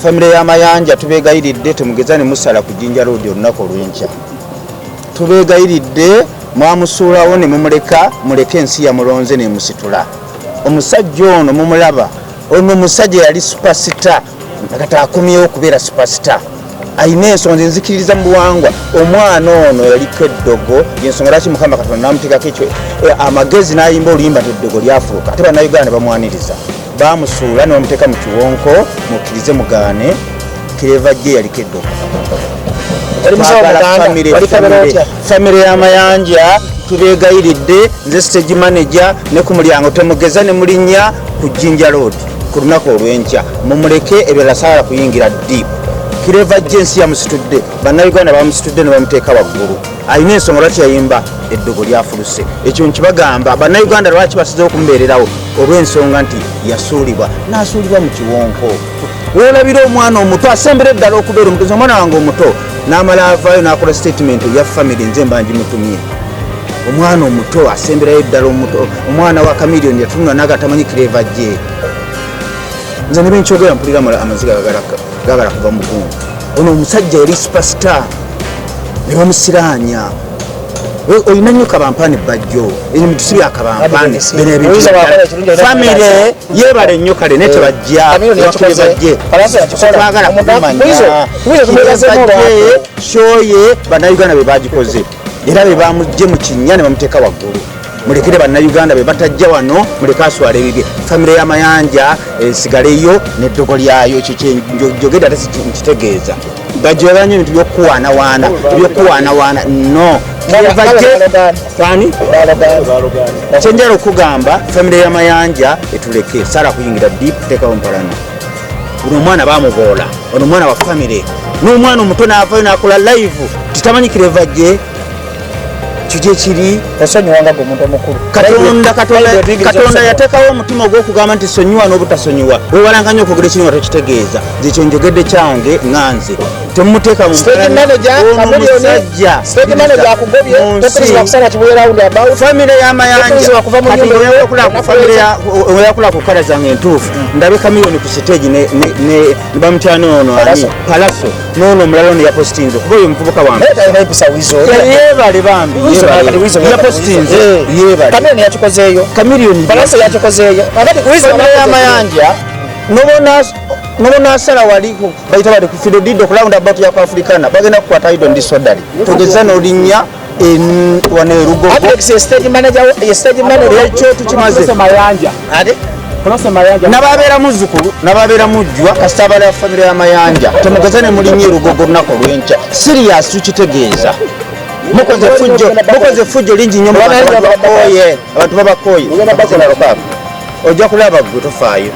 Famire y'Amayanja, tubeegayiridde, temugeza ne musala ku Jinja Road olunaku olw'enkya. Tubeegayiridde, mwamusuulawo ne mumuleka, muleke ensi yamulonze nemusitula. Omusajja ono mumulaba, ono omusajja yali superstar, kati akomyewo okubeera superstar. Ayina ensonga, nze nzikiririza mu buwangwa. Omwana ono yaliko eddogo, yensonga lwaki Mukama Katonda namuteekako ekyo amagezi n'ayimba oluyimba nti eddogo lyafuuka, ate Bannayuganda ne bamwaniriza. Bamusuula ne bamuteeka mu kiwonko. Mukkirize mugaane, Clever J yaliko eddogo. Oli musawo Twagala Muganda, walikebera otya? Famire y'Amayanja, tubeegayiridde, nze stage manager ne ku mulyango, temugeza ne mulinnya ku Jinja Road ku lunaku olw'enkya. Mumuleke, ebirala saala kuyingira deep. Clever J ensi yamusitudde, Bannayuganda bamusitudde ne bamuteeka waggulu. Alina ensonga lwaki yayimba eddogo lyafuluse. Ekyo nkibagamba, Bannayuganda lwaki basizeho okumubeererawo, olw'ensonga nti yasuulibwa, n'asuulibwa mu kiwonko. Woolabira omwana omuto asembera eddala okubeera omutozi, omwana wange omuto n'amala avaayo n'akola statement eya family, nze mba ngimutumye. Omwana omuto asemberayo eddala omuto, omwana wa Chameleone, yatunula naga tamanyi Clever J. Nze ne benkyogera mpulira amaziga gagala kuva mu gundi. Ono omusajja yali superstar ne bamusiraanya. Olina nnyo kabampane bajjo, ebintu si byakabampane. Bino ebintu Oyinza bw'akola ekirungi olina famire yebale nnyo, kale naye tebajja. Chameleone yakikoze, Bajje. Pallaso yakikola. Twagala kubimanya. Wizo tumwebazeemu olwako. Shoye Bannayuganda be bagikoze, era be bamugje mu kinnya ne bamuteeka waggulu. Mulekere Bannayuganda be batajja wano, muleke aswala ebibye. Famire y'Amayanja esigaleyo n'eddogo lyayo. Ekyo kyenjogedde ate nkitegeeza. Bajja nnyo ebintu byokuwaanawaana, ebyokuwaanawaana no. Ani kyenjala okugamba, famire y'Amayanja etuleke, sala kuyingira deep, teekawo mpalana. Ono omwana bamuboola, ono omwana wa famire, n'omwana omuto n'avayo n'akola live titamanyi Clever J. Kyo gyekiri. Osonyiwanga gwe omuntu omukulu. Katonda, Katonda, Bayibuli etuyigiriza Katonda okusonyiwa. yateekawo omutima ogw'okugamba nti sonyiwa n'obutasonyiwa. Wewalanga nnyo okwogera ekintu nga tokitegeeza. Nze kyenjogedde kyange, ŋŋanze temumuteeka mu Stage mpalana. manager, Ono Chameleone, omusajja stage manager akugobye, mu nsi. tokkirizibwa kusala Kibuye round about. Famire y'Amayanja Tokkirizibwa kuva mu kati nyumba weyakula ku eyo. famire weyakula ku kala zange entuufu, ndabe Chameleone ku stage ne bamutyana ono ani? Pallaso. Pallaso n'ono omulala ono yapositinze, kuba oyo omuvubuka wange. Naye talina empisa Wizo. Yeebale bambi. Wizo, yeebale. kati Wizo, Yapositinze. Yeebale. Chameleone yakikozeeyo. Chameleone. Pallaso yakikozeeyo. Kakati Wizo Famire y'Amayanja nobonasala wali bayita bali ku Fido Dido ku round about ya ku Africana, bagenda kukwata idon disorderly. Togeza n'olinnya wano erugogo. Alex ye stage manager, ye stage manager. Ekyo tukimaze. Mayanja. Ate Kolose Mayanja. Nababeera muzzukulu, nababeera mujjwa, kasita abala famire y'Amayanja, temugeza ne mulinnya erugogo olunaku olw'enkya. Serious, tukitegeeza. Mukoze fujjo, mukoze fujjo lingi nnyo mu bantu, babakooye, abantu babakooye. Ojja kulaba gwe, tofaayo.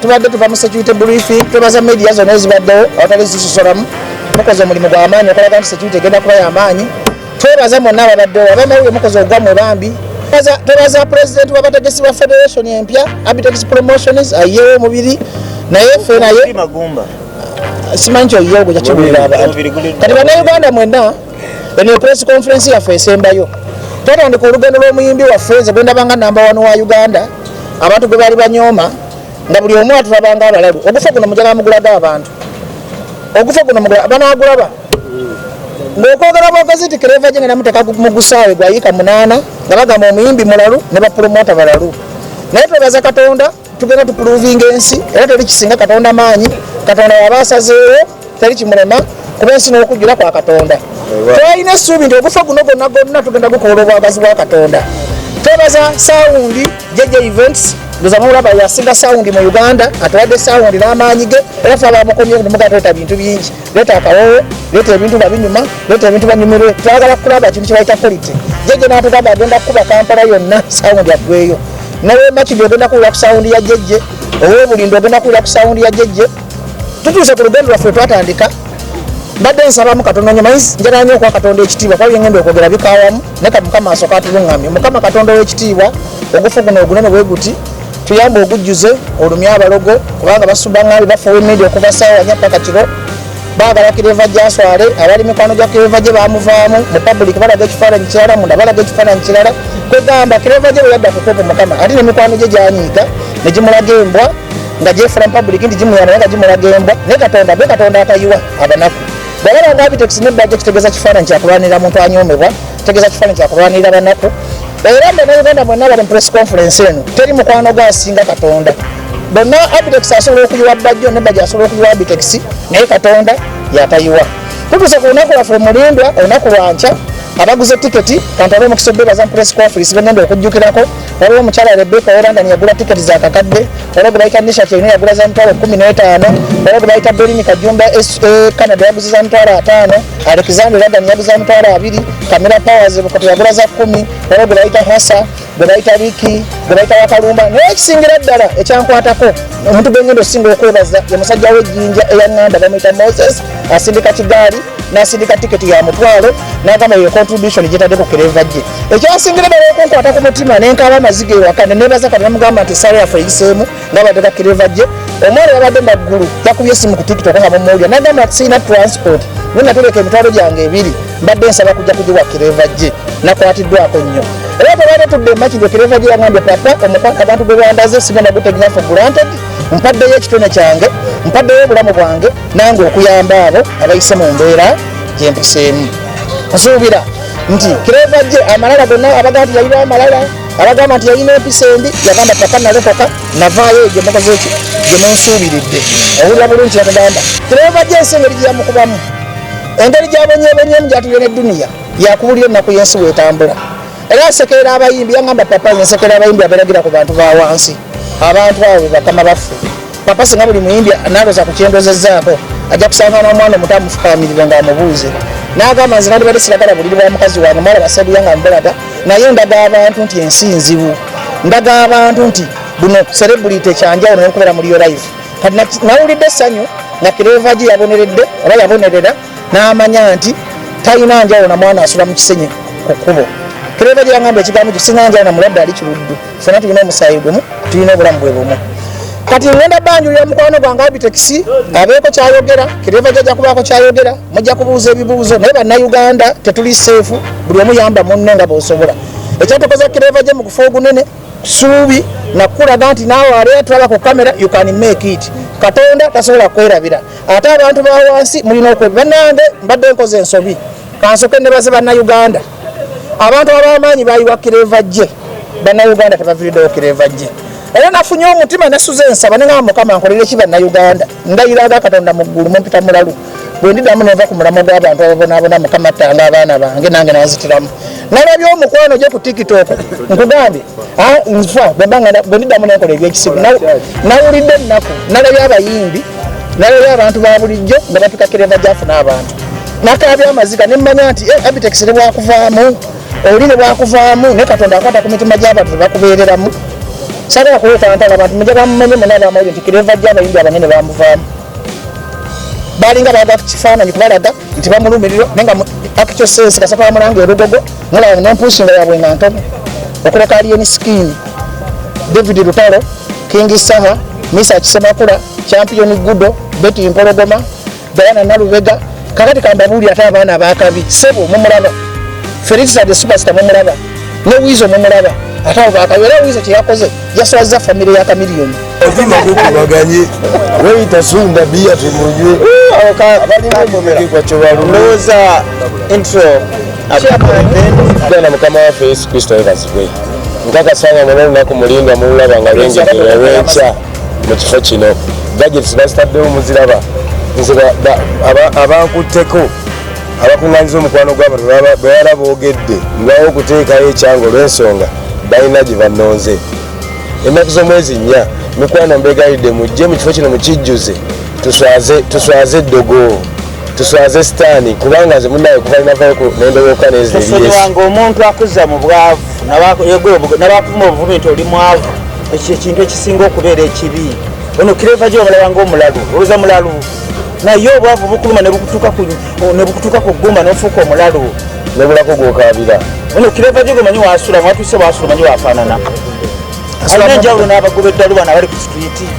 Tubadde tuva mu security briefing. Twebaza media zonna ezibaddewo awatali zisosolamu, mukoze omulimu gw'amaanyi okulaga nti security egenda kuba y'amaanyi. Twebaza mwonna ababaddewo, abamawulire mukoze ogwammwe bambi. Twebaza president w'abategesi ba federation empya, Abitex Promotions, ayiyewo omubiri naye ffe naye Magumba. Simanyi kyoyiyewo gwe kyakibuulira abantu. Omubiri guli- Kati Bannayuganda mwenna, eno press conference yaffe esembayo. Twatandika olugendo lw'omuyimbi waffe, nze gwe ndabanga number one wa Uganda, abantu gwe baali banyooma nga buli omu atulabanga abalalu. Ogufa guno mujagala mugulaga abantu, ogufa guno mugula banagulaba ng'okwogera bwogezi nti Clever J ngenda muteeka mu gusaawe gwa yiika 8, nga bagamba omuyimbi mulalu ne bapulomota balalu. Naye twebaza Katonda, tugenda tuprovinga ensi, era teri kisinga Katonda maanyi. Katonda waba asazeewo teri kimulema, kuba ensi n'okujjula kwa Katonda. Twalina essuubi nti ogufa guno gonna gonna tugenda gukola obwagazi bwa Katonda. Twebaza sound JJ Events, ndoza mulaba yasinga sound mu Uganda, atuwadde sound n'amaanyi ge, era fe abamukomye nemugaa tuleeta bintu bingi, leeta akawoowo, leeta ebintu nga binyuma, leeta ebintu banyumirwe, twagala kulaba kintu kyebayita quality. JJ n'atugamba agenda kukuba Kampala yonna sound aggweyo. Nowemakidi ogenda kuwulira ku sound ya JJ, ow'obulindo ogenda kuwulira ku sound ya JJ. Tutuuse ku lugendo lwaffe twatandika. Mbadde nsabamu katono nnyo, manyi njagala nnyo okuwa Katonda ekitiibwa, kuba byengenda okwogera bikawamu, naye ka Mukama asooka atuluŋŋamye. Mukama Katonda ow'ekitiibwa, ogufu guno ogunene bwe guti, tuyambe ogujjuze, olumye abalogo, kubanga basubaŋŋambi bafuuwa emindi okuva ssaawa 4 paka kiro, baagala Clever J aswale. Abali mikwano gya Clever J bamuvaamu mu public, balaga ekifaananyi kirala, munda balaga ekifaananyi kirala. Kwegamba Clever J bwe yadda ku kopo, Mukama ate nemikwano gye gyanyiiga ne gimulaga embwa. Nga gyefula mu public nti gimuyamba, naye nga gimulaga embwa. Naye Katonda gwe Katonda atayiwa abanaku. Bw'olaba nga Abitex ne Bajjo, kitegeeza kifaananyi kyakulwanirira muntu anyoomebwa, kitegeeza kifaananyi kyakulwanirira banaku. Era Bannayuganda mwenna bali mu press conference eno, teri mukwano gwasinga Katonda. Bonna, Abitex asobola okuyiwa Bajjo ne Bajjo asobola okuyiwa Abitex, naye Katonda yatayiwa. Tutuuse ku lunaku lwaffe omulindwa, olunaku lwankya. Abaguze tiketi, kantwale omukisa obebaza mu press conference. Bengenda okujjukirako, waliwo omukyala Rebecca owe London, yagula tiketi za kakadde. Waliwo gwe bayita Nisha Kyerino, yagula za 150,000. Waliwo gwe bayita Berini Kajumba, Canada, yaguze za 50,000. Alexander London yaguze za 20,000. Camera Powers Bukoto yagula za 10. Waliwo gwe bayita Hasa, gwe bayita Riki, gwe bayita Wakalumba. Naye ekisingira ddala ekyankwatako, omuntu gwengenda okusinga okwebaza ye musajja w'ejjinja eyaŋŋanda, bamuyita Moses. Asindika kigaali, n'asindika tiketi ya 100, n'agamba yo contribution gyetadde ku Clever J. Ekyasingira ddala okunkwata ku mutima nenkaaba amaziga ewaka, nenebaza kati, namugamba nti essala yaffe eyiseemu nga bateka Clever J. Omwana yabadde naggulu, yakubye esimu ku TikTok nga mumuwulira, nagamba nti sirina transport, naye natereka 20,000, mbadde nsaba kujja kugiwa Clever J. Nakwatiddwako nnyo era tebadde tudde emakindye. Clever J yagambye, "Papa, omukwano abantu gwe bandaze sigenda gutekinga for granted. Mpaddeyo ekitone kyange, mpaddeyo obulamu bwange nange okuyamba abo abayise mu mbeera gyempiseemu." Nsuubira nti Clever J amalala gonna abagamba nti yalina amalala, abagamba nti yalina empisa embi, yagamba, "Papa, nalokoka, navaayo gye mukoze eki gye munsuubiridde." Owulira bulungi? Yatugamba Clever J ensi engeri gyeyamukubamu, engeri gyabonyebonyemu, gyatulire neduniya, yakuwulira ennaku y'ensi bwetambula. Era asekerera abayimbi. Yagamba, "Papa, nze nsekerera abayimbi aberagira ku bantu ba wansi. Abantu abo be bakama baffe. Papa, singa buli muyimbi naloza ku kyendozezzaako, ajja kusanga n'omwana omuto amufukamirire ng'amubuuze." N'agamba, "Nze nandibadde siragala buliri bwa mukazi wange, mwalaba Sebuya nga mbulaga, naye ndaga abantu nti ensi nzibu, ndaga abantu nti buno celebrity kyanjawulo nekubeera mu real life." Kati nawulidde essanyu nga Clever J yaboneredde oba yabonerera n'amanya nti talina njawulo na mwana asula mu kisenyi ku kkubo. Clever J yagamba ekigambo kyo, "Sina njawulo na mulwadde ali Kiruddu, fena tulina omusaayi gumu, tulina obulamu bwe bumu." Kati ngenda banjulira mukwano gwange Abitex abeeko kyayogera. Clever J ajja kubaako kyayogera, mujja kubuuza ebibuuzo. Naye Bannayuganda, tetuli safe. Buli omu yamba munne nga bw'osobola. Ekyatukoza Clever J mu kufa ogunene suubi nakulaga nti naawe aleera tulaba ku kamera, you can make it. Katonda tasobola kwerabira. Ate abantu ba wansi mulina okwe. Bannange, mbadde nkoze ensobi, kansoke nebaze Bannayuganda. Abantu ab'amaanyi bayiwa Clever J, Bannayuganda tebaviiriddewo Clever J. Era nafunye omutima, nasuze ensaba, neŋamba, "Mukama, nkolere ki Bannayuganda?" Ndayiraga Katonda mu ggulu, mumpita mulalu, bwe ndiddamu nenva ku mulamwa gw'abantu ababonaabona, Mukama ttanga abaana bange nange nanzitiramu. Nalabye omukwano gye ku TikTok, nkugambye, nfa bwe ndiddamu nenkola ebyekisibu. Nawulidde ennaku, nalabye abayimbi, nalabye abantu ba bulijjo nga bapika Clever J afuna abantu, nakaabye amaziga, nemmanya nti Abitex ne bwakuvaamu, oli ne bwakuvaamu, ne Katonda akwata ku mitima gy'abantu tebakubeereramu. Sagala kuleeta ntalo. Abantu mujja bamumenye muna abamawulire nti Clever J abayimbi abanene bamuvaamu, balinga baga kifaananyi kubalaga nti bamulumirirwa, naye nga actual sense kasaka bamulanga erugogo, mulaba nempushinga yabwe nga ntono. Okuleka Alien Skin, David Lutalo, King Saha, Misa Kisemakula, Champion Gudo, Betty Mpologoma, Diana Nalubega. Kakati kambabuulire, ate abaana abakabi sebo mumulaba, Felix the Superstar mumulaba, ne Wizo mumulaba, ate abo bakabi. Era Wizo kyeyakoze yaswaza famire ya Chameleone. Otima gukubaganye weyita sumba biya tumunywe abalina kyobaluma. Ndowooza intro. Gana Mukama waffe Yesu Kristo webazibwe. Nkakasa nga mwena olunaku mulindwa mululaba nga lwengedde olwenkya mu kifo kino. Gadgets bazitaddewo, muziraba. Nze abankutteko abakuŋŋanyiza omukwano gw'abantu bwe baba boogedde, ndwawo okuteekayo ekyange olw'ensonga balina gye bannonze. Ennaku z'omwezi 4, mikwano, mbegayiridde mujje mu kifo kino mukijjuze, tuswaze, tuswaze eddogo, tuswaze sitaani, kubanga nze munaye kuva linavayo nendowooka nezira eri Yesu. Tosonyiwanga omuntu akuza mu bwavu, nabakuvuma obuvumi nti oli mwavu. Ekyo ekintu ekisinga okubeera ekibi. Ono Clever J omulaba nga omulalu, olowooza mulalu, naye obwavu bukuluma ne bukutuuka ku ggumba n'ofuuka omulalu. Nobulako gwokabira. Ono Clever J gomanyi wasula, watuuse wasula, omanyi wafaanana, alina enjawulo n'abagoba eddalu bano abali ku street,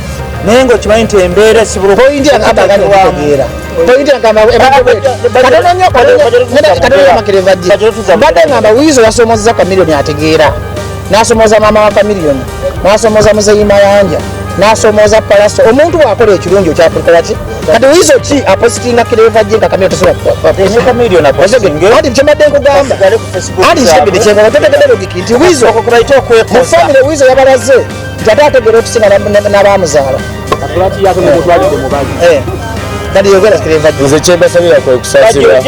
naye ngaokimanyi nti embeera esobola Point yange aba ganya okutegeera point yange amba katono nnyo, katono nnyo. Clever J mbadde ngamba Wizo yasomozza Chameleone, ategeera, n'asomoza maama wa Chameleone, n'asomoza Muzeyi Mayanja. N'asomooza Palaso. Omuntu bw'akola ekirungi okyakukola ki? Kati Wizo ki apositinga Clever J nga Chameleone tosobola Anti kyembadde nkugamba, anti kitegedde kyengamba, totegedde logic nti Wizo mu family, Wizo yabalaze nti ate ategeera okusinga n'abaamuzaala. Kati yogera, Clever J. Nze kyembasabira kwe kusasirwa.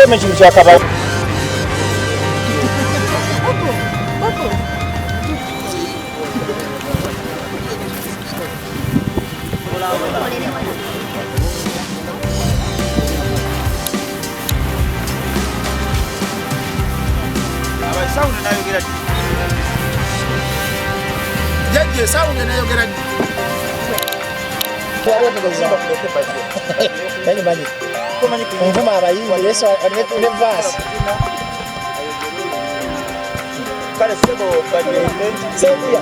Jajja, sound enayogera ddi? Manyi nvuma abayimbi ne vaasi. Kale sebo. Senguya.